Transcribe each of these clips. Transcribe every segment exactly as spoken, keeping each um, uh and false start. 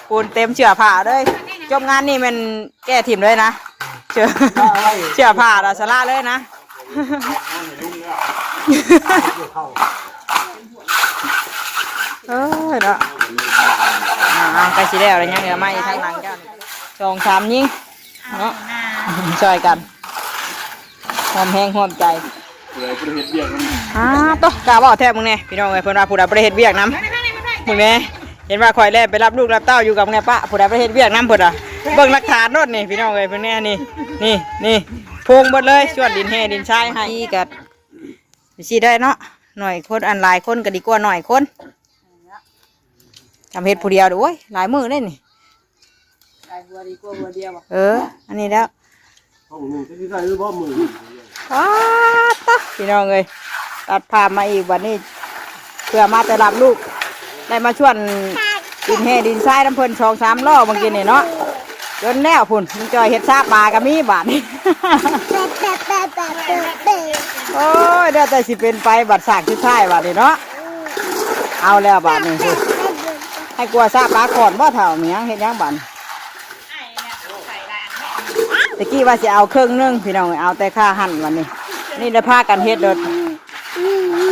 ปูนเต็มเสื้อผ้าเลย จบงานนี่แม่นแก้ถิ่มเลยนะ เสื้อ เสื้อผ้าละสละเลยนะ เอ้ยเนาะ อ่าๆ ใกล้สิแล้วแล้ว ยังเหลือมาอีกทางหลังเจ้านี่ สองสามยิงเนาะ ช่วยกัน หอมแฮงหอมใจ ผู้ใดบ่ได้เฮ็ดเวียกนำ อ่า โตะ กล้าเว้าแท้มึงแน่ พี่น้องเอ้ย เพิ่นว่าผู้ใดบ่ได้เฮ็ดเวียกนำ มึงแน่ เห็นว่าข่อยแล่นไปรับลูกรับเต้าอยู่กับแม่ปะ ผู้ใดบ่ได้เฮ็ดเวียกนำ เพิ่นว่า เบิ่งหลักฐานโลดนี่ พี่น้องเอ้ย เพิ่นแน่นี่ นี่ นี่ โพงเบิดเลย ส่วนดินแห่ดินทรายให้ ที่กัด สิได้เนาะ หน่อยคน อันหลายคนก็ดีกว่าหน่อยคน ทำเฮ็ดผู้เดียวเด้อ โอ้ย หลายมื้อเลยนี่ หลายหัวดีกว่าหัวเดียวอะ เออ อันนี้แล้ว ห้องหนึ่งจะได้หรือบ่มื้อ อ้าตะ พี่น้องเอ้ย ตัดภาพมาอีกบัดนี้ เพื่อมาแต่รับลูก ได้มาชวนดินแห่ดินทรายนำเพิ่นสองสามล้อเมื่อกี้นี่เนาะ จนแล้วพุ้น มันจ่อยเฮ็ดซาปลาก็มีบาดนี้ โอ้ย เดี๋ยวแต่สิเป็นไปบัดสากสุดท้ายบาดนี้เนาะ เอาแล้วบาดนี้พุ้น ให้กลัวซาปลาก่อนบ่เฒ่า มีหยังเฮ็ดหยังบาดนี้ ตะกี้ว่าสิเอาเครื่องหนึ่งพี่น้อง เอาแต่ค่าหั่นวันนี้ นี่ได้พากันเฮ็ดโดด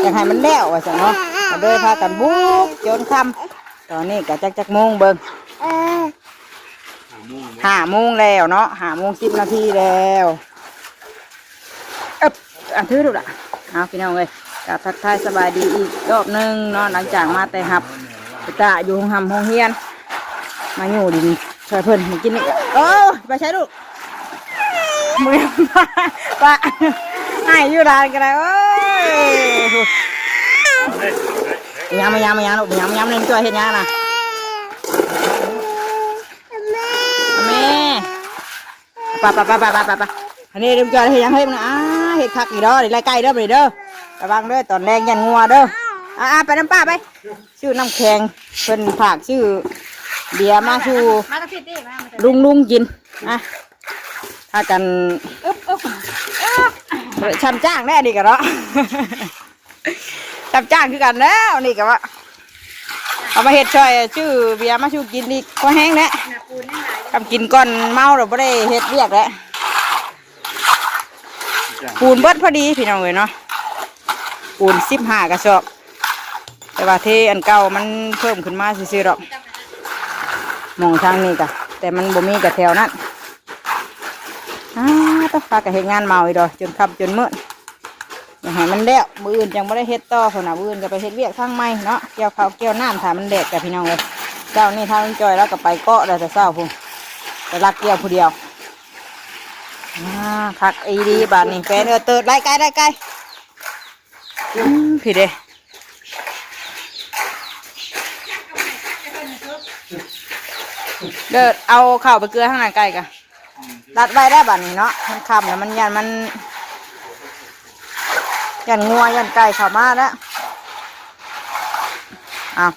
อยากให้มันแล้วว่าซั่นเนาะ ก็เลยพากันบุกจนค่ำ ตอนนี้ก็จักจักโมงเบิ่ง ห้าโมงแล้วเนาะ ห้าโมงสิบนาทีแล้ว เอิบ อันถือดูล่ะ เอาพี่น้องเอ้ย ก็ทักทายสบายดีอีกรอบหนึ่งเนาะ หลังจากมาแต่หับไปตะอยู่โรงหำโรงเฮียน มาอยู่ดินช่วยเพิ่นมากินนี่ โอ้ ไปใช้ลูก มึง ปะ ให้อยู่ร้านก็ได้ โอ้ย ยามมายามมายามลูก ยามมายามเล่นช่วยเฮ็ดหยังนะ แม่ ไปไปไปไปไปไปไป อันนี้เริ่มจอยเฮ็ดหยังเฮ้ยมึงอ่ะ อ่า เฮ็ดคักอีกเด้อ เดี๋ยวไล่ไก่เด้อ ไปเด้อ ระวังเด้อ ตอนแรกยันงัวเด้อ อ่า ไปนำป้าไป ซื้อน้ำแข็ง เพิ่นฝากซื้อเบียร์มาสู่ มาตะกี้ดิ มา มาตะกี้ ลุงลุงกิน อ่ะ พากัน อึ๊บอึ๊บอึ๊บ ช้ำจ้างแน่นี่กะเนาะ รับจ้างคือกันแล้วนี่กะว่า เอามาเฮ็ดช่วยซื้อเบียร์มาสู่กินอีก พอแห้งแล้ว ทำกินก่อนเมา เราบ่ได้เฮ็ดเวียกแล้ว ปูนเบิดพอดีพี่น้องเอ้ยเนาะ ปูนสิบห้ากระสอบ แต่ว่าเทอันเก่ามันเพิ่มขึ้นมาซื่อๆดอก หม่องทางนี้กะ แต่มันบ่มีกะแถวนั้น อ่า ต้องพากันเฮ็ดงานเมาอีกดอก จนค่ำจนมืด อย่าให้มันแล้ว มื้ออื่นจังบ่ได้เฮ็ดต่อพุ้นน่ะ มื้ออื่นก็ไปเฮ็ดเวียกทางใหม่เนาะ เกี่ยวข้าวเกี่ยวน้ำ ถ้ามันแดดกะพี่น้องเอ้ย เจ้านี่ทางลุงจอยแล้วก็ไปเกาะได้แต่เช้าพุ้น ไปลักเกี่ยวผู้เดียว อ่า คักอีหลีบาดนี้ แฟนเอ้ย เติดไล่ไกลไล่ไกล อืม พี่เด้ เด้อ เอาเข้าไปเกลือข้างในไก่กะ รัดไว้ได้บัดนี้เนาะ มันค่ำแล้วมันย่านมัน ย่านงัวย่านไก่เข้ามาแล้ว อ้าว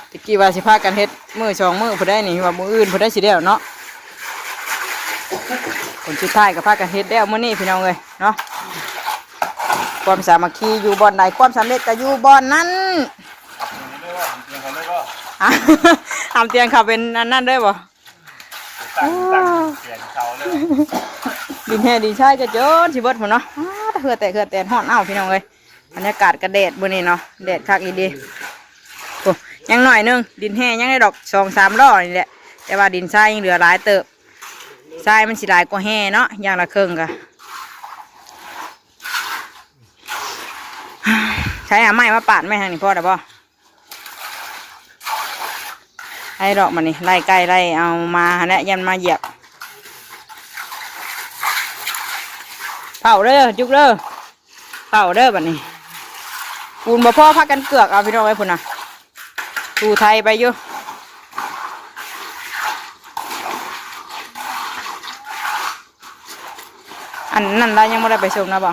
ตะกี้ว่าสิพากันเฮ็ดมื้อสองมื้อพุ้นได้นี่ ว่ามื้ออื่นพุ้นได้สิแล้วเนาะ ผลสุดท้ายก็พากันเฮ็ดแล้วมื้อนี้พี่น้องเอ้ยเนาะ ความสามัคคีอยู่บ่อนใด ความสำเร็จก็อยู่บ่อนนั้น อ่ะ ทำเตียงเขาเป็นอันนั้นด้วยบ่ ตั้งตั้งเสียงเขาเลย ดินแห่ดินทรายก็จนสิเบิดพุ้นเนาะ อ้า เหือแตกเหือแตนฮ้อนอ้าวพี่น้องเอ้ย บรรยากาศกะแดดมื้อนี้เนาะ แดดคักอีหลี โอ้ ยังหน่อยหนึ่ง ดินแห่ยังได้ดอกสองสามล้อนี่แหละ แต่ว่าดินทรายยังเหลือหลายเติบ ทรายมันสิหลายกว่าแห่เนาะ อย่างละครึ่งกะ ใช้เอาไม้มาปาดไม้ทางนี้พอได้บ่ ไอ้ดอกมันนี่ ไล่ไก่ไล่เอามาหั่นแหละ ยันมาเหยียบ เผาเด้อ จุกเด้อ เผาเด้อบัดนี้ ปูนบ่พอพากันเกือกเอาพี่น้องเอ้ยพุ้นน่ะ สู่ไทยไปอยู่ อันนั้นเรายังบ่ได้ไปส่งนะบ่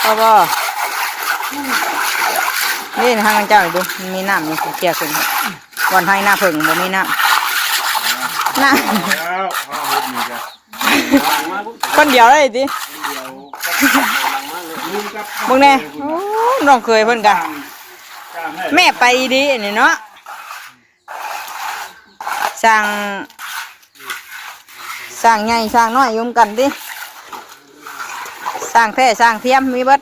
พอบ่ นี่ทางเจ้าดู มันมีน้ำอยู่ เกี่ยวขึ้น วันให้หน้าเพิ่งบ่มีน้ำ น้ำ แล้วเอาเฮ็ดนี่จ้ะ คนเดียวเลยติ เดี๋ยว เบิ่งแน่ โอ้ น้องเขยเพิ่นกะ แม่ไปอีดีอันนี้เนาะ สร้าง สร้างใหญ่สร้างน้อยอยู่นำกันติ สร้างแท้สร้างเทียมมีเบิด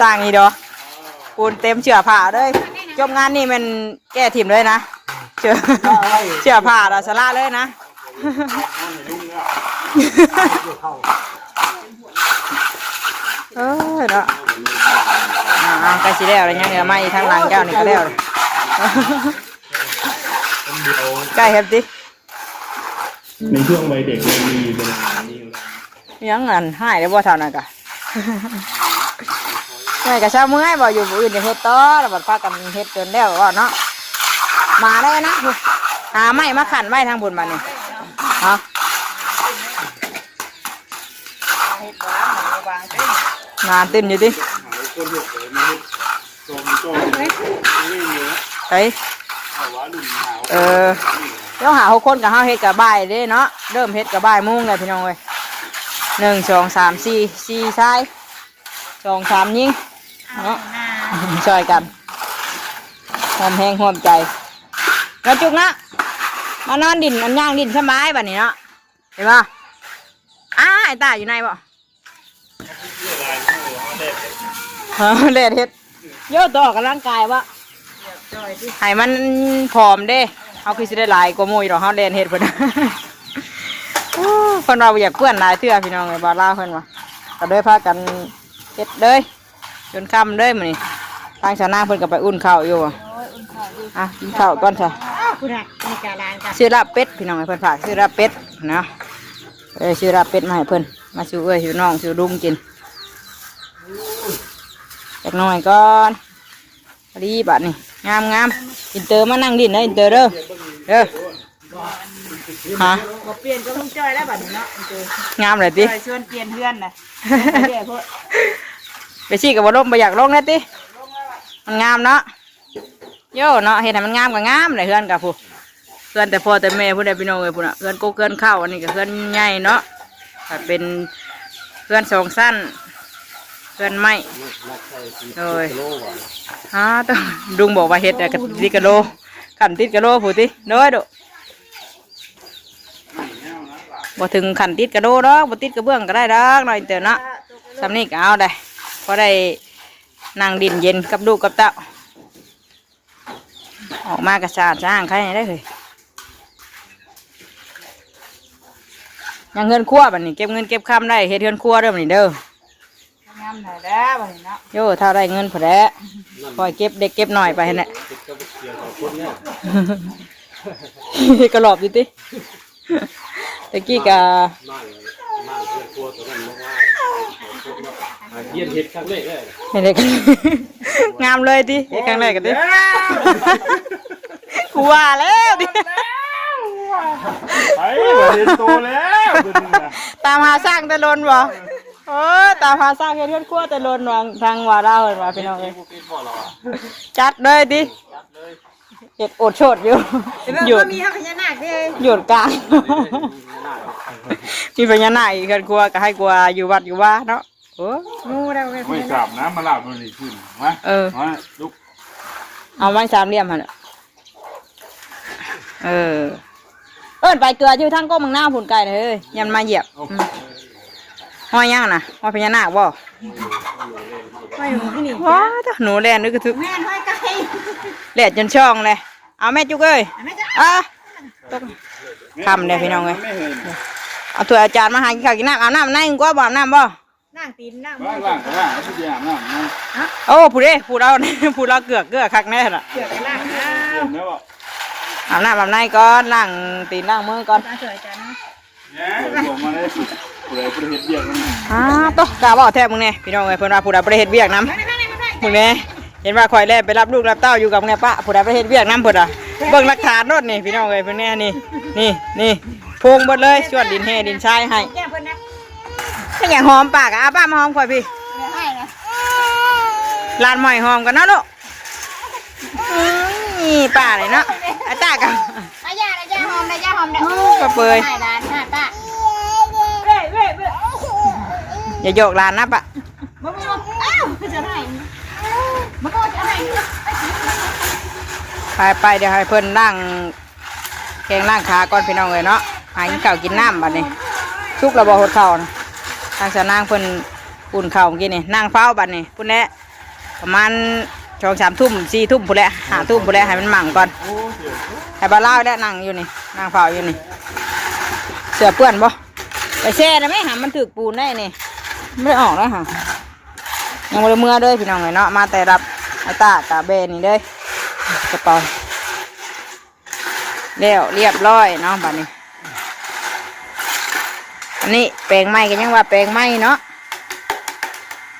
สร้างอีดอก ปูนเต็มเสื้อผ้าเลย จบงานนี่แม่นแก้ถิ่มเลยนะ เสื้อ เสื้อผ้าละสละเลยนะ เออเนาะ อ่า ใกล้สิแล้วแล้ว ยังเหลือมาอีกทางหลังเจ้านี่ก็แล้วเลย ใกล้ครับติ ในช่วงวัยเด็กมันมีปัญหานี้อยู่แล้ว ยังอันหายได้บ่เท่านั้นกะ เมื่อยกะเช้าเมื่อยบ่ อยู่ผู้อื่นจะเฮ็ดต่อ แล้วบัดพากันเฮ็ดจนแล้วก็เนาะ มาได้นะ หาไม้มาขันไว้ทางพุ่นบัดนี้ ฮะ งานเต้นอยู่ติ ไอ้ เออ เดี๋ยวหาหกคนกับเฮาเฮ็ดกับบ่ายเด้เนาะ เริ่มเฮ็ดกับบ่ายโมงเลยพี่น้องเอ้ย หนึ่ง สอง สาม สี่ สี่ชาย สอง สาม หญิง เนาะ ช่วยกัน ร่วมแฮงร่วมใจ แล้วจุกนะ มานอนดิน อันย่างดินสบายบัดนี้เนาะ เห็นบ่ อ้า ไอ้ตาอยู่ไหนบ่ เออ แดดเฮ็ด โย ต้องออกกำลังกายวะ ให้มันผอมเด้ เฮาคือสิได้หลายกว่าหมู่อยู่ดอก เฮาแล่นเฮ็ดเพิ่น โอ้ เพิ่นว่าบ่อยากเปื้อนหลายเทื่อพี่น้องเอ้ย บ่าวลาวเพิ่นว่า ก็เลยพากันเฮ็ดเลย จนค่ำเลยมื้อนี้ ทางสาวนางเพิ่นก็ไปอุ่นข้าวอยู่ โอ้ย อุ่นข้าวอยู่ อ่ะ กินข้าวก่อนซะ อ้าว คุณน่ะ มีกาลานกัน ซื้อลาบเป็ดพี่น้องเอ้ย เพิ่นฝากซื้อลาบเป็ดเนาะ เอ้ย ซื้อลาบเป็ดมาให้เพิ่น มาสู่เอื้อยสู่น้องสู่ลุงกิน จักหน่อยก่อน พอดีบาดนี่ งามงาม อินเตอร์มานั่งดินนะ อินเตอร์เด้อ เด้อ ฮะ บ่เปลี่ยนก็ลุงจ้อยแล้วบัดนี้เนาะ อินเตอร์ งามเลยติ จ้อยชวนเปลี่ยนเฮือนน่ะ เดี๋ยวพวก ไปซี่กับบ่ลง บ่อยากลงนะติ มันงามเนาะ โย่เนาะ เฮ็ดให้มันงามก็งามเลย เฮือนกับผู้ เฮือนแต่พ่อแต่แม่ผู้ใดพี่น้องเอ้ย ผู้น่ะ เฮือนกกเฮือนเข้า อันนี้ก็เฮือนใหญ่เนาะ ก็เป็นเฮือนสองชั้น เฮือนไม้ โดย อ๋อ ต้อง ลุงบอกว่าเฮ็ดแต่กะติดกะโหล ขันติดกะโหลผู้ติ โดย โดย บ่ถึงขันติดกะโหลดอก บ่ติดกระเบื้องก็ได้ดอก น้อยเต๋อเนาะ สำนี้ก็เอาได้ พอได้นั่งดินเย็นกับลูกกับเต้า ออกมากะสะอาดสะอ้างไคได้เลย ยังเฮือนครัวบัดนี้ เก็บเงินเก็บคำได้ เฮ็ดเฮือนครัวเด้อบัดนี้เด้อ งามหน่อยแล้วบัดนี้เนาะ โย่ ถ้าได้เงินพอแล้ว คอยเก็บเด็กเก็บน้อยไปหั่นแหละ ก็หลอบอยู่ติ ตะกี้กะ นั่ง นั่งเฮือนครัวตัวนั้นมาว่า อ่า เฮียนเฮ็ดครั้งแรกเลย เฮ็ดเฮ็ด งามเลยติ เฮ็ดครั้งแรกกันติ แล้ว กูว่าแล้วติ ไอ้บ่เห็นโตแล้วตัวนี้นะ ตามหาสร้างแต่โดนบ่ โอ้ย ตามหาสร้างเฮ็ดเฮือนครัวแต่โดนหวังทางว่าลาวเพิ่นว่าพี่น้องเอ้ย จัดเลยติ เฮ็ดโอดโชดอยู่ เห็นไหม หยุด ว่ามีพญานาคเด้ หยุดกลาง มีพญานาคอีก เฮือนครัวก็ให้กลัวอยู่วัดอยู่ว่าเนาะ โอ้ งูได้ไหม ไม่สาบนะ มาลาบมันนี่ขึ้น มา เออ มา ลุก เอาไม้สามเหลี่ยมหั่นน่ะ เออ เอิ้นไปเกลืออยู่ทางก้นเมืองหน้าผุนไก่น่ะเฮ้ย ยันมาเหยียบ อืม ห้อยยังน่ะ ห้อยพญานาคบ่ ห้อยหนูที่นี่ ว้า หนูแล่นนึกกระทึก แม่นห้อยไก่ แล่นจนช่องเลย เอาแม่จุกเอ้ย เอาแม่จ้ะ อ่ะ ค่ำเลยพี่น้องเอ้ย เอาถ้วยเอาจานมาหากินข้าวกินน้ำ อาบน้ำในกว่าบ่ อาบน้ำบ่ ล้างตีนล้างมือ ล้าง ล้าง ล้าง เอาที่อาบน้ำนะ โอ้ ผู้เด้ ผู้เรา ผู้เราเกือกเกือกคักแน่น่ะ เกือกล้าง เห็นแล้วบ่ อาบน้ำอาบในก่อน ล้างตีนล้างมือก่อน มาช่วยกันนะ เนี่ย ลงมาได้สุด ผู้ใดผู้ใดเฮ็ดเวียกนั่นน่ะ อ่า โต กล้าเว้าแท้มึงแน่ พี่น้องเอ้ย เพิ่นว่าผู้ใดผู้ใดเฮ็ดเวียกนำ มึงแน่ เห็นว่าข่อยแล่นไปรับลูกรับเต้าอยู่กับมึงแน่ปะ ผู้ใดไปเฮ็ดเวียกนำเพิ่นน่ะ เบิ่งหลักฐานโลดนี่ พี่น้องเอ้ย เพิ่นแน่นี่ นี่ นี่ โพงเบิดเลย ชวนดินแห่ดินทรายให้ แก้เพิ่นนะ เป็นหยังหอมปากอะ เอาป้ามาหอมข่อยพี่ เดี๋ยวให้นะ หลานหมอยหอมกันเนาะลูก อืม นี่ป้าเลยเนาะ อาตากับ อายาอายาหอมอายาหอมเด้อ อืม กระเปย ให้หลานให้ป้า อย่าโยกหลานนะปะ บ่บ่อ้าวจะให้บ่ก็จะให้ ไปไปเดี๋ยวให้เพิ่นล้างแข้งล้างขาก่อนพี่น้องเอ้ยเนาะ หากินข้าวกินน้ำบัดนี้ สุกแล้วบ่หดข้าวนะ ทางสาวนางเพิ่นอุ่นข้าวเมื่อกี้นี่ นั่งเฝ้าบัดนี้ พุ่นแหละ ประมาณสองสามทุ่ม สี่ทุ่มพุ่นแหละ ห้าทุ่มพุ่นแหละ ให้มันหมั่งก่อน ให้บ่าวลาวแหละนั่งอยู่นี่ นั่งเฝ้าอยู่นี่ เสื้อเปื้อนบ่ ไปแช่ได้ไหมหามันถืกปูนได้นี่ ไม่ได้ออกแล้วค่ะ ยังบ่ได้เมือเด้อพี่น้องเอ้ยเนาะ มาแต่รับไอ้ตาตาแบนี่เด้อ กระเป๋า แล้วเรียบร้อยเนาะบัดนี้ อันนี้แปลงใหม่ก็ยังว่าแปลงใหม่เนาะ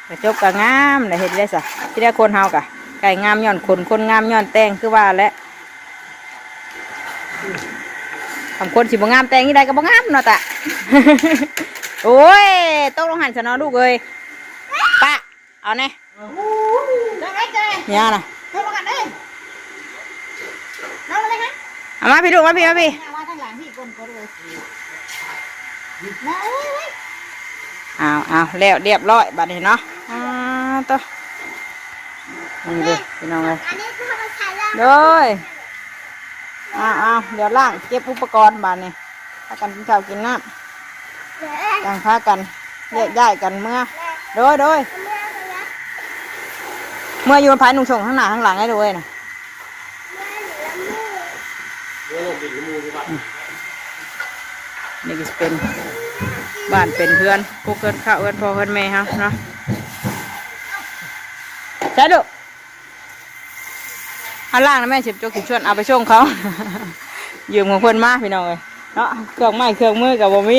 กระจกก็งาม แล้วเฮ็ดได้ซะ ที่แรกคนเฮากะ ไก่งามย้อนขน คนงามย้อนแต่ง คือว่าแหละ คำคนสิบ่งามแต่งนี่ใดก็บ่งามเนาะตะ โอ้ย ตกลงหันซะเนาะลูกเอ้ย ปะ เอาแน่ ลงไอ้เจ้ย เนี่ยนะ ลงมากันเด้อ ลงเลยฮะ เอามาพี่ลูก มาพี่ มาพี่ เอามาทางหลังพี่คนก็เลย เอาเอาแล้วเรียบร้อยบัดนี้เนาะ อ่า ตัว นี่เด้อพี่น้องเอ้ย อันนี้คือเขาใช้แล้ว โดย เอาเอาเดี๋ยวล้างเก็บอุปกรณ์บัดนี้ พากันกินข้าวกินน้ำ เดี๋ยวแอน จั่งพากันแยกย้ายกันเมือ โดย โดย เมืออยู่ภายหนุ่งส่งข้างหน้าข้างหลังให้ด้วยนะ นี่ก็สิเป็นบ้านเป็นเฮือน พวกเฮือนข้าวเฮือนพ่อเฮือนแม่เฮาเนาะ ใช่ลูก เอาล้างนะแม่ สิบจกสิบชวน เอาไปส่งเขา ยืมของเพิ่นมาพี่น้องเอ้ยเนาะ เครื่องไม้เครื่องมือก็บ่มี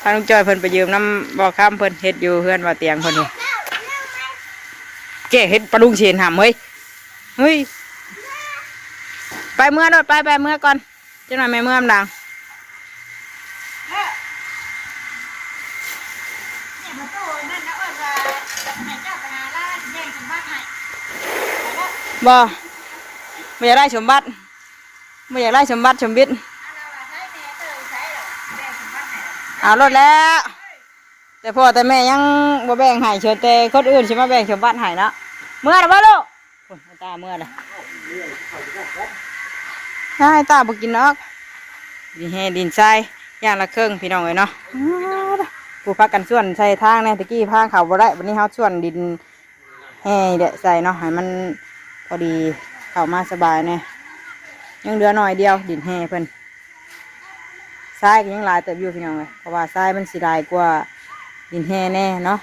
ทางลุงจอยเพิ่นไปยืมนำบ่าวคำ เพิ่นเฮ็ดอยู่เฮือนบ่าวเตียงเพิ่นอยู่ แกเฮ็ดปลาดุกเสียนหำเฮ้ย เฮ้ย ไปเมือโลด ไป ไปเมือก่อน จักหน่อยแม่เมือมดัง บ่ บ่อยากได้สมบัติ บ่อยากได้สมบัติสมบิด เอาโลดแล้ว แต่พ่อแต่แม่ยังบ่แบ่งให้ เชิญแต่คนอื่นสิมาแบ่งสมบัติให้เนาะ เมือแล้วบ่ลูก โอ้ย ตาเมือเลย ให้ตาบ่กินดอก ดินแห่ดินทราย อย่างละเครื่องพี่น้องเอ้ยเนาะ อ้าว ผู้พักกันส่วนใส่ทางแน่ ตะกี้พาเขาบ่ได้ บัดนี้เฮาส่วนดินแห่เด้อใส่เนาะ ให้มันพอดีเข้ามาสบายแน่ ยังเหลือหน่อยเดียวดินแห่เพิ่น ทรายก็ยังหลายเติบอยู่พี่น้องเอ้ย เพราะว่าทรายมันสิหลายกว่าดินแห่แน่เนาะ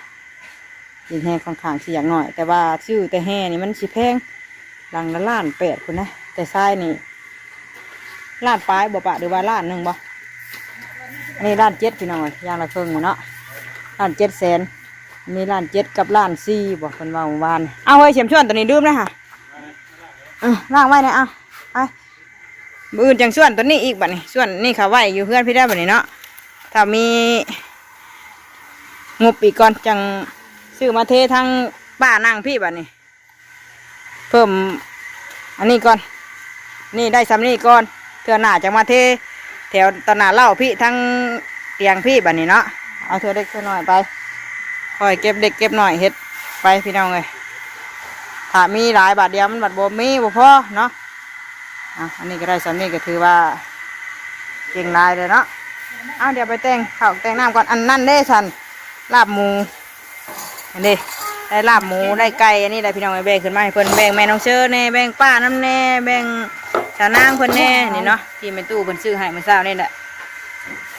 ดินแห่ค่อนข้างสิอยากน้อย แต่ว่าซื้อแต่แห่นี่มันสิแพง หลังละล้านแปดพุ้นนะ แต่ทรายนี่ ล้านปลายบ่ปะ หรือว่าล้านหนึ่งบ่ อันนี้ล้านเจ็ดพี่น้องเอ้ย อย่างละครึ่งเนาะ ล้านเจ็ดแสน มีล้านเจ็ดกับล้านสี่บ่ เพิ่นว่าเมื่อวาน เอาเฮ้ย เข็มชวนตัวนี้ดื่มนะฮะ เออ ล้างไว้นะ เอา ไป มื้ออื่นจั่งส่วนตัวนี้อีกบัดนี้ ส่วนนี่เขาไว้อยู่เฮือนพี่ได้บัดนี้เนาะ ถ้ามีงบอีกก่อนจั่งซื้อมาเททั้งป้านั่งพี่บัดนี้ เพิ่มอันนี้ก่อน นี่ได้ส่ำนี้ก่อน เทื่อหน้าจั่งมาเทแถวตะหน้าเล้าพี่ทั้งเตียงพี่บัดนี้เนาะ เอาเทื่อเล็กเทื่อน้อยไป ค่อยเก็บเล็กเก็บน้อยเฮ็ดไปพี่น้องเอ้ย ถ้ามีหลายบาทเดียวมันบัดบ่มีบ่พอเนาะ อ่ะ อันนี้ก็ได้ส่ำนี้ก็ถือว่าเก่งหลายเลยเนาะ เอาเดี๋ยวไปแต่งข้าวแต่งน้ำก่อน อันนั้นเด้ฉัน ลาบหมู อันนี้ได้ลาบหมู ได้ไก่ อันนี้ได้พี่น้องแบ่งขึ้นมาให้เพิ่น แบ่งแม่น้องเชอแน่ แบ่งป้าน้ำแน่ แบ่งสาวนางเพิ่นแน่ นี่เนาะ ที่แม่ตู้เพิ่นซื้อให้มื้อเช้านี่แหละ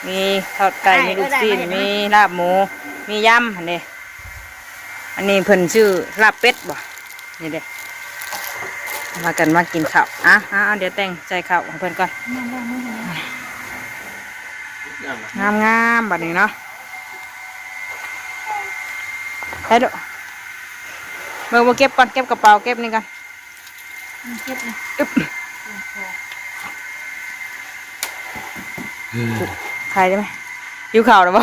มีทอดไก่ มีลูกชิ้น มีลาบหมู มียำ อันนี้ อันนี้เพิ่นซื้อลาบเป็ดบ่ นี่เด้ มากันมากินข้าว อ่ะ อ่ะ เดี๋ยวแต่งใส่ข้าวของเพิ่นก่อน งามงามๆ บัดนี้เนาะ ให้ดู เบิ่ง มาเก็บก่อน เก็บกระเป๋า เก็บนี่ก่อน เก็บเลย อึ๊บ ถ่ายได้ไหม หิวข้าวแล้วบ่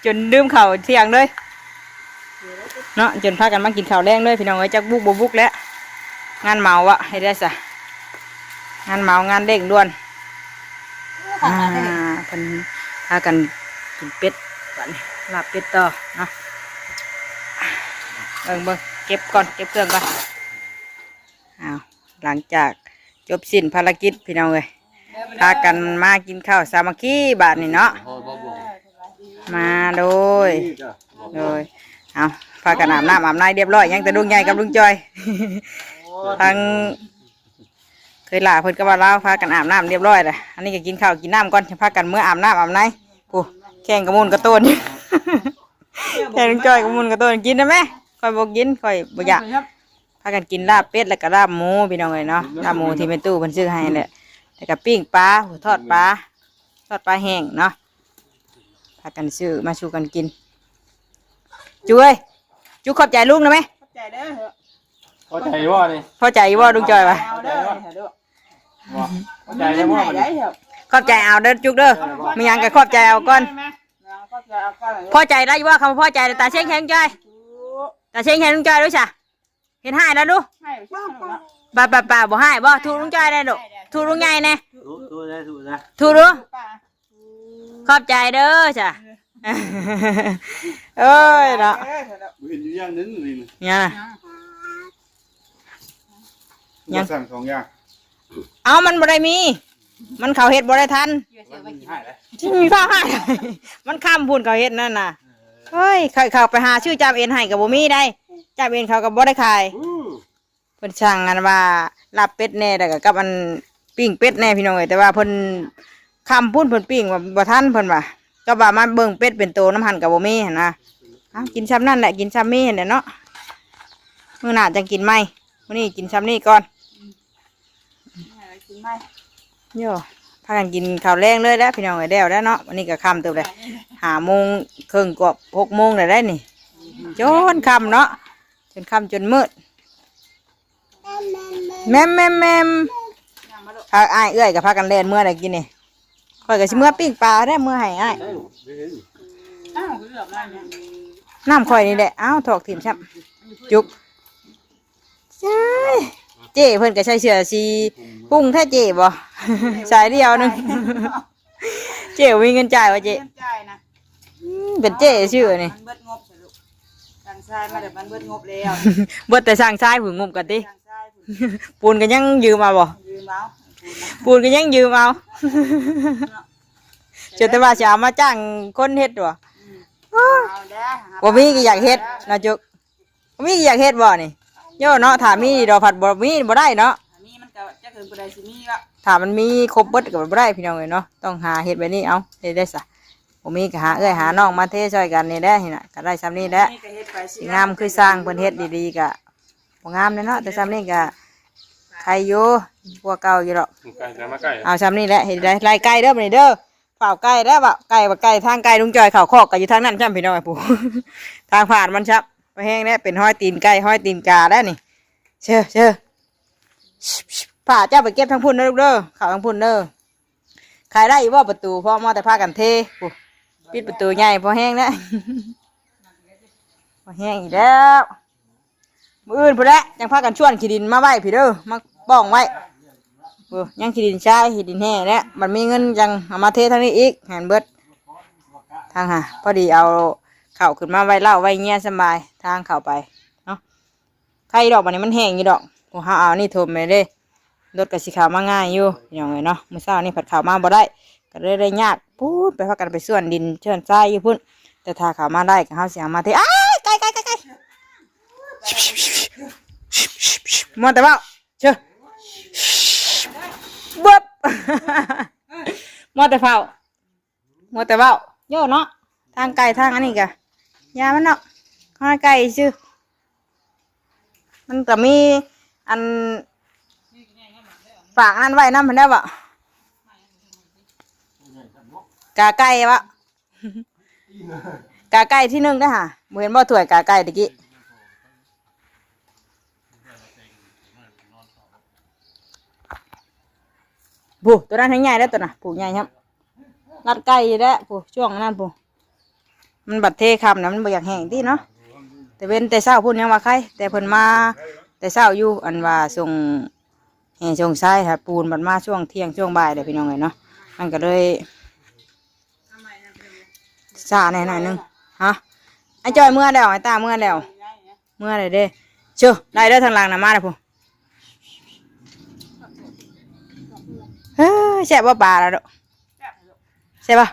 จนดื่มข้าวเที่ยงเลย เนาะ จนพากันมากินข้าวแลงเลยพี่น้องเอ้ย จักบุกบ่บุกแล้ว งานเหมาอะ เฮ็ดได้ซะ งานเหมา งานเร่งด่วน อ่า เพิ่นพากันกินเป็ดบัดนี้ ลาบเป็ดต่อเนาะ เบิ่งเบิ่ง เก็บก่อน เก็บเครื่องก่อน อ้าว หลังจากจบสิ้นภารกิจพี่น้องเอ้ย พากันมากินข้าวสามัคคีบาดนี้เนาะ มาโดย โดย เอา พากันอาบน้ำอาบในเรียบร้อย ยังแต่ลุงใหญ่กับลุงจอย ทั้ง เคยลาเพิ่นก็ว่าลาวพากันอาบน้ำเรียบร้อยเลย อันนี้ก็กินข้าวกินน้ำก่อน จะพากันเมื่ออาบน้ำอาบใน ผู้ แข่งกระมุนกระโตน แข่งลุงจอยกระมุนกระโตน กินได้ไหม ข้อยบ่กิน ข้อยบ่อยาก พากันกินลาบเป็ดแล้วก็ลาบหมูพี่น้องเอ้ยเนาะ ลาบหมูที่แม่ตู้เพิ่นซื้อให้แหละ แล้วก็ปิ้งปลา ทอดปลา ทอดปลาแห้งเนาะ พากันซื้อมาสู่กันกิน จุ้ย จุ๊ขอบใจลุงนะแม่ ขอบใจเด้อ พอใจบ่นี่ พอใจบ่ลุงจอยปะ เอาเด้อ บ่ พอใจ เงิน บ่ ให้ได้เถอะ ขอบใจเอาเด้อจุ๊กเด้อ มีหยังก็ขอบใจเอาก่อน ขอบใจเอาก่อน พอใจได้บ่ คำว่าพอใจ ตาเช็งแข็งจอย ตาเช็งแข็งลุงจอยดูซะ เห็นให้แล้วดู ให้ไปช่วยหน่อยเนาะ ป้าป้าป้าบ่ให้บ่ ถูกลุงจอยได้ลูก ถูกลุงใหญ่แน่ ถูก ถูกได้ ถูกได้ ถูกดู ป้า ขอบใจเด้อจ้ะ เอ้ยเนาะ เออเถอะเนาะ เห็นอยู่อย่างหนึ่งนี่นะ เนี่ยนะ ยัง สั่งสองอย่าง เอามันบ่ได้มี มันเขาเฮ็ดบ่ได้ทัน มันให้แล้ว ที่มีผ้าให้ มันค่ำพูนเขาเฮ็ดนั่นน่ะ เฮ้ย เขา เขาไปหาซื้อจามเอ็นให้ก็บ่มีได้ จามเอ็นเขาก็บ่ได้ขาย อืม เพิ่นสั่งอันว่าลาบเป็ดแน่ แล้วก็กับอันปิ้งเป็ดแน่พี่น้องเอ้ย แต่ว่าเพิ่นค่ำพูนเพิ่นปิ้งว่าบ่ทันเพิ่นว่า ก็ว่ามาเบิ่งเป็ดเป็นโตนำหั่นก็บ่มีหั่นนะ เอากินซ้ำนั่นแหละ กินซ้ำมีหั่นแหละเนาะ มื้อหน้าจั่งกินใหม่ มื้อนี้กินซ้ำนี่ก่อน กินใหม่ โย่ พากันกินข้าวแลงเลยแล้วพี่น้องเอ้ย แล้วแล้วเนาะ วันนี้ก็ค่ำเติบเลย ห้าโมงครึ่ง เกือบหกโมงแล้วได้นี่ จนค่ำเนาะ จนค่ำจนมืด แม่มแม่มแม่ม พาอ้ายเอื้อยก็พากันแล่นเมื่อใดกินนี่ ข้อยก็สิเมื่อปิ้งปลาได้เมื่อให้อ้าย อ้าว คือแบบนั้นเนี่ย น้ำข้อยนี่แหละ เอ้า ถอกถิ่มซ้ำ จุก ใช่ เจ้เพิ่นก็ใส่เสื้อสีปุ้งแท้เจ้บ่ สายเดียวหนึ่ง เจ้บ่มีเงินจ่ายบ่เจ้ เงินจ่ายนะ อืม เป็นเจ้ซื่อนี่ มันเบิดงบเถอะลูก สั่งทรายมาเดี๋ยวมันเบิดงบแล้ว เบิดแต่สั่งทรายผุนงบกันติ สั่งทรายผุน ปูนก็ยังยืมเอาบ่ ยืมเอา ปูนก็ยังยืมเอา เนาะ เจ้าแต่ว่าสิเอามาจ้างคนเฮ็ดบ่ อืม โอ้ เอาเด้อ บ่มีก็อยากเฮ็ดเนาะจุก บ่มีก็อยากเฮ็ดบ่นี่ โย่เนาะ ถ้ามีดอกผัดบ่มีบ่ได้เนาะ อันนี้มันก็จักเอิ้นผู้ใดสิมีวะ ถ้ามันมีครบเบิดก็บ่ได้พี่น้องเอ้ยเนาะ ต้องหาเฮ็ดแบบนี้ เอาเฮ็ดได้ซะ บ่มีก็หาเอื้อยหาน้องมาเทช่วยกันนี่แหละ นี่น่ะ ก็ได้ส่ำนี้แหละ นี่ก็เฮ็ดไปสิ สิงามคือสร้างเพิ่นเฮ็ดดีๆก็บ่งามแน่เนาะ แต่ส่ำนี้ก็ไคอยู่ กว่าเก่าอยู่ดอก ไกลแต่มาไกล เอาส่ำนี้แหละ เฮ็ดได้ ไล่ไก่เด้อบัดนี้เด้อ เฝ้าไก่แล้วบ่ ไก่บ่ไก่ ทางไก่ลุงจอยเข้าคอกก็อยู่ทางนั้นซ้ำพี่น้องไอ้ผู้ ทางผ่านมันซ้ำ บ่แห้งแล้ว เป็นห้อยตีนไก่ ห้อยตีนกาแล้วนี่ เชิญ เชิญ พาเจ้าไปเก็บทางพุ้นเด้อลูกเด้อ เข้าทางพุ้นเด้อ ขายได้อีกบ่ประตู พอมาแต่พากันเท โอ้ ปิดประตูใหญ่พอแห้งแล้ว พอแห้งอีกแล้ว มื้ออื่นพุ้นแหละ จั่งพากันชวนขี้ดินมาไว้พี้เด้อ มาป้องไว้ โอ้ ยังขี้ดินทราย ขี้ดินแห้งแล้ว บัดมีเงินจั่งเอามาเททางนี้อีก ให้มันเบิด ทางหา พอดีเอาเข้าขึ้นมาไว้เล้าไว้เงี้ยสำบาย ทางเข้าไป เนาะ ไคดอกบัดนี้มันแห้งอยู่ดอก พวกเฮาเอานี่ถมไปเด้ รถก็สิเข้ามาง่ายอยู่ พี่น้องเอ้ยเนาะ มื้อเช้านี่ผัดเข้ามาบ่ได้ ก็เลยได้ยาก พู้น ไปพากันไปสวนดินสวนทรายอยู่พุ้น แต่ถ้าเข้ามาได้ก็เฮาสิเอามาเท อ้าย ไก่ ไก่ ไก่ ไก่ มัวแต่เว้า เชื่อ เบิบ มัวแต่เฝ้า มัวแต่เว้า โย่เนาะ ทางไก่ทางอันนี้กะ ยามันเนาะ ข้างไก่ซื่อ มันก็มีอัน ฝากอันนั้นไว้นำหั้นแหล้วบ่ กาไก่บ่ กาไก่ที่หนึ่งเด้อห่า บ่เห็นบ่ถ้วยกาไก่ตะกี้ ผู้ ตัวนั้นแฮงใหญ่แล้วตัวน่ะ ผู้ใหญ่ครับ รัดไก่อยู่แล้วผู้ ช่วงนั้นผู้ มันบัดเทค่ำนะ มันบ่อยากแห้งติเนาะ แต่เว้นแต่เช้าพุ้นยังว่าไค แต่เพิ่นมาแต่เช้าอยู่ อันว่าส่งแห่ส่งทรายค่ะ ปูนบัดมาช่วงเที่ยงช่วงบ่ายเลยพี่น้องเอ้ยเนาะ มันก็เลยช้าแน่หน่อยหนึ่ง ฮะ ไอ้จ้อยเมือแล้ว ไอ้ตาเมือแล้ว เมือเลยเด้ เชื่อได้เด้อ ทางหลังนะ มาเลยพู้น เฮ้ย แซ่บบ่ปลาละลูก แซ่บบ่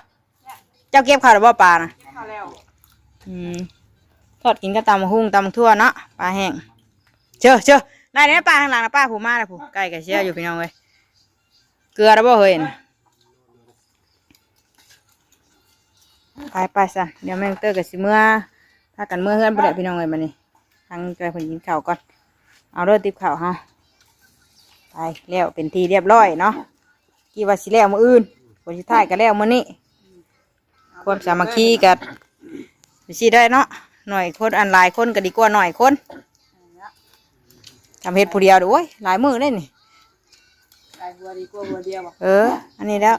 เจ้าเก็บข้าวแล้วบ่ปลานะ อืม ทอดกินกับตำบักหุ่งตำบักทั่วเนาะ ปลาแห้ง เชื่อเชื่อได้แล้ว ปลาทางหลังนะ ปลาผู้มาแล้วพู้น ไก่กับเชียอยู่ พี่น้องเอ้ย เกลือแล้วบ่เฮ้ย ไปไปซะ เดี๋ยวแม่น้องเต้ยก็สิเมือ พากันเมือเฮือนพู้นแหละ พี่น้องเอ้ย บัดนี้ ทางไกลเพิ่นกินข้าวก่อน เอาเด้อ ติบข้าวเฮา ไป แล้วเป็นที่เรียบร้อยเนาะ คิดว่าสิแล้วมื้ออื่น ผลสุดท้ายก็แล้วมื้อนี้ ความสามัคคีก็สิได้เนาะ หน่อยคน อันหลายคนก็ดีกว่าหน่อยคน ทำเฮ็ดผู้เดียวเด้อ โอ้ย หลายมื้อเลยนี่ หลายหัวดีกว่าหัวเดียวบ่ เออ อันนี้แล้ว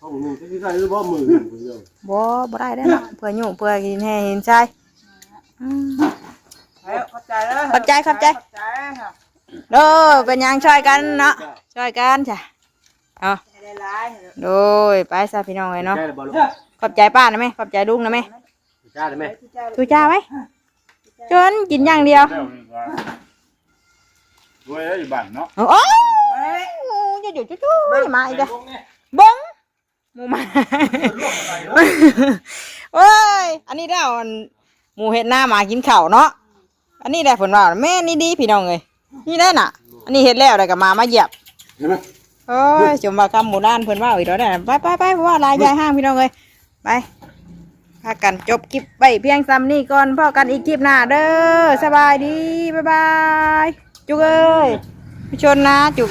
ห้องหนึ่งก็สิได้หรือบ่ มื้อหนึ่งผู้เดียว บ่ บ่ได้แล้วเนาะ เพื่อยุเพื่อกินให้เห็นใจ อืม แล้วขอบใจเด้อ ขอบใจ ขอบใจ ขอบใจค่ะ โดย เป็นหยัง ช่วยกันเนาะ ช่วยกันจ้ะ เอา ได้หลายๆ โดย ไปซะ พี่น้องเอ้ยเนาะ ได้หรือบ่ลูก ขอบใจป้านะแม่ ขอบใจลุงนะแม่ จ้าได้ไหม ทุจ้าไว้ จนกินอย่างเดียว ด้วยอยู่บ้านเนาะ โอ้ย อยู่ๆ จุ๊ๆ มาอีกแล้ว เบิ่ง หมูมา โอ้ย อันนี้แล้วอัน หมูเฮ็ดนา หมากินข้าวเนาะ อันนี้แหละเพิ่นว่า แม่นอี่ดี พี่น้องเอ้ย นี่แหละน่ะ อันนี้เฮ็ดแล้ว แล้วก็หมามาเหยียบ เห็นไหม โอ้ย จมว่าคำโบราณเพิ่นว่าอีกแล้วเนี่ย ไปไปไป เพราะว่าหลายยายห้าง พี่น้องเอ้ย ไป พากันจบคลิปไว้เพียงส่ำนี้ก่อน พ้อกันอีกคลิปหน้าเด้อ สบายดี บ๊ายบาย จุกเอ้ย ไปชนนะจุก